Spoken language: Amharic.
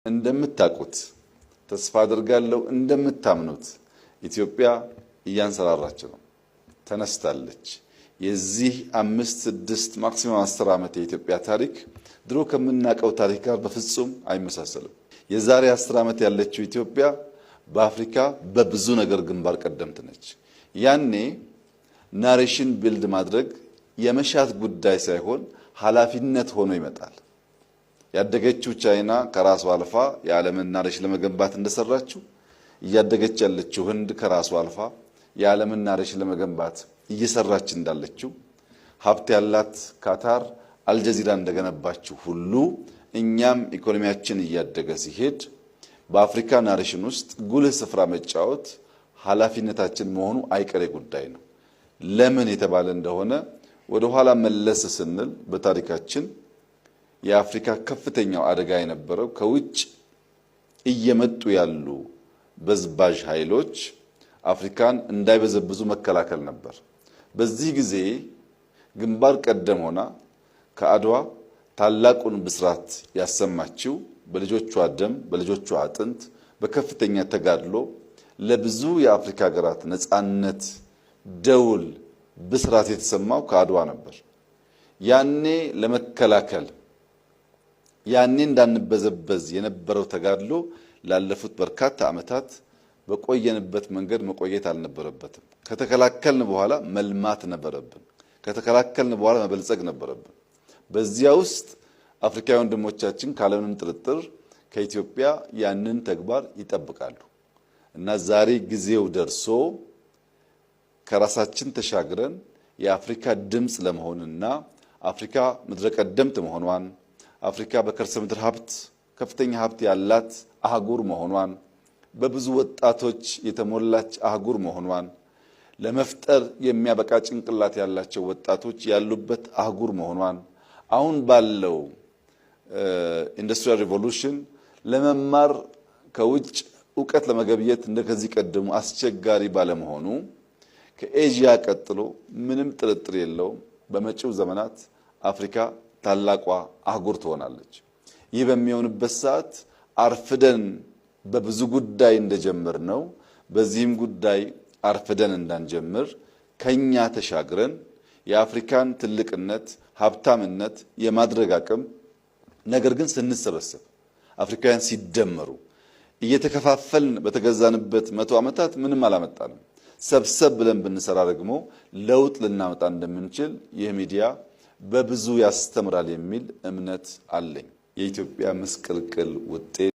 እንደምታውቁት ተስፋ አድርጋለሁ፣ እንደምታምኑት ኢትዮጵያ እያንሰራራች ነው፣ ተነስታለች። የዚህ 5፣ 6፣ maximum 10 ዓመት የኢትዮጵያ ታሪክ ድሮ ከምናውቀው ታሪክ ጋር በፍጹም አይመሳሰልም። የዛሬ 10 ዓመት ያለችው ኢትዮጵያ በአፍሪካ በብዙ ነገር ግንባር ቀደምት ነች። ያኔ narration build ማድረግ የመሻት ጉዳይ ሳይሆን ኃላፊነት ሆኖ ይመጣል። ያደገችው ቻይና ከራሷ አልፋ የዓለምን narration ለመገንባት እንደሰራችው፣ እያደገች ያለችው ህንድ ከራሷ አልፋ የዓለምን narration ለመገንባት እየሰራች እንዳለችው፣ ሀብት ያላት ካታር አልጀዚራ እንደገነባችው ሁሉ እኛም ኢኮኖሚያችን እያደገ ሲሄድ በአፍሪካ narration ውስጥ ጉልህ ስፍራ መጫወት ኃላፊነታችን መሆኑ አይቀሬ ጉዳይ ነው። ለምን የተባለ እንደሆነ ወደ ኋላ መለስ ስንል በታሪካችን የአፍሪካ ከፍተኛው አደጋ የነበረው ከውጭ እየመጡ ያሉ በዝባዥ ኃይሎች አፍሪካን እንዳይበዘብዙ መከላከል ነበር። በዚህ ጊዜ ግንባር ቀደም ሆና ከአድዋ ታላቁን ብስራት ያሰማችው፣ በልጆቿ ደም፣ በልጆቿ አጥንት፣ በከፍተኛ ተጋድሎ ለብዙ የአፍሪካ ሀገራት ነጻነት ደውል ብስራት የተሰማው ከአድዋ ነበር። ያኔ ለመከላከል፣ ያኔ እንዳንበዘበዝ የነበረው ተጋድሎ ላለፉት በርካታ ዓመታት በቆየንበት መንገድ መቆየት አልነበረበትም። ከተከላከልን በኋላ መልማት ነበረብን። ከተከላከልን በኋላ መበልጸግ ነበረብን። በዚያ ውስጥ አፍሪካዊ ወንድሞቻችን ካለምንም ጥርጥር ከኢትዮጵያ ያንን ተግባር ይጠብቃሉ እና ዛሬ ጊዜው ደርሶ ከራሳችን ተሻግረን የአፍሪካ ድምፅ ለመሆንና አፍሪካ ምድረ ቀደምት መሆኗን፣ አፍሪካ በከርሰ ምድር ሀብት ከፍተኛ ሀብት ያላት አህጉር መሆኗን፣ በብዙ ወጣቶች የተሞላች አህጉር መሆኗን፣ ለመፍጠር የሚያበቃ ጭንቅላት ያላቸው ወጣቶች ያሉበት አህጉር መሆኗን፣ አሁን ባለው industrial revolution ለመማር ከውጭ እውቀት ለመገብየት እንደከዚህ ቀደሙ አስቸጋሪ ባለመሆኑ ከኤዥያ ቀጥሎ ምንም ጥርጥር የለውም በመጪው ዘመናት አፍሪካ ታላቋ አህጉር ትሆናለች። ይህ በሚሆንበት ሰዓት አርፍደን በብዙ ጉዳይ እንደጀመርነው በዚህም ጉዳይ አርፍደን እንዳንጀምር ከኛ ተሻግረን የአፍሪካን ትልቅነት፣ ሀብታምነት የማድረግ አቅም ነገር ግን ስንሰበሰብ፣ አፍሪካውያን ሲደመሩ፣ እየተከፋፈልን በተገዛንበት 100 ዓመታት ምንም አላመጣንም። ሰብሰብ ብለን ብንሰራ ደግሞ ለውጥ ልናመጣ እንደምንችል ይህ ሚዲያ በብዙ ያስተምራል የሚል እምነት አለኝ። የኢትዮጵያ ምስቅልቅል ውጤት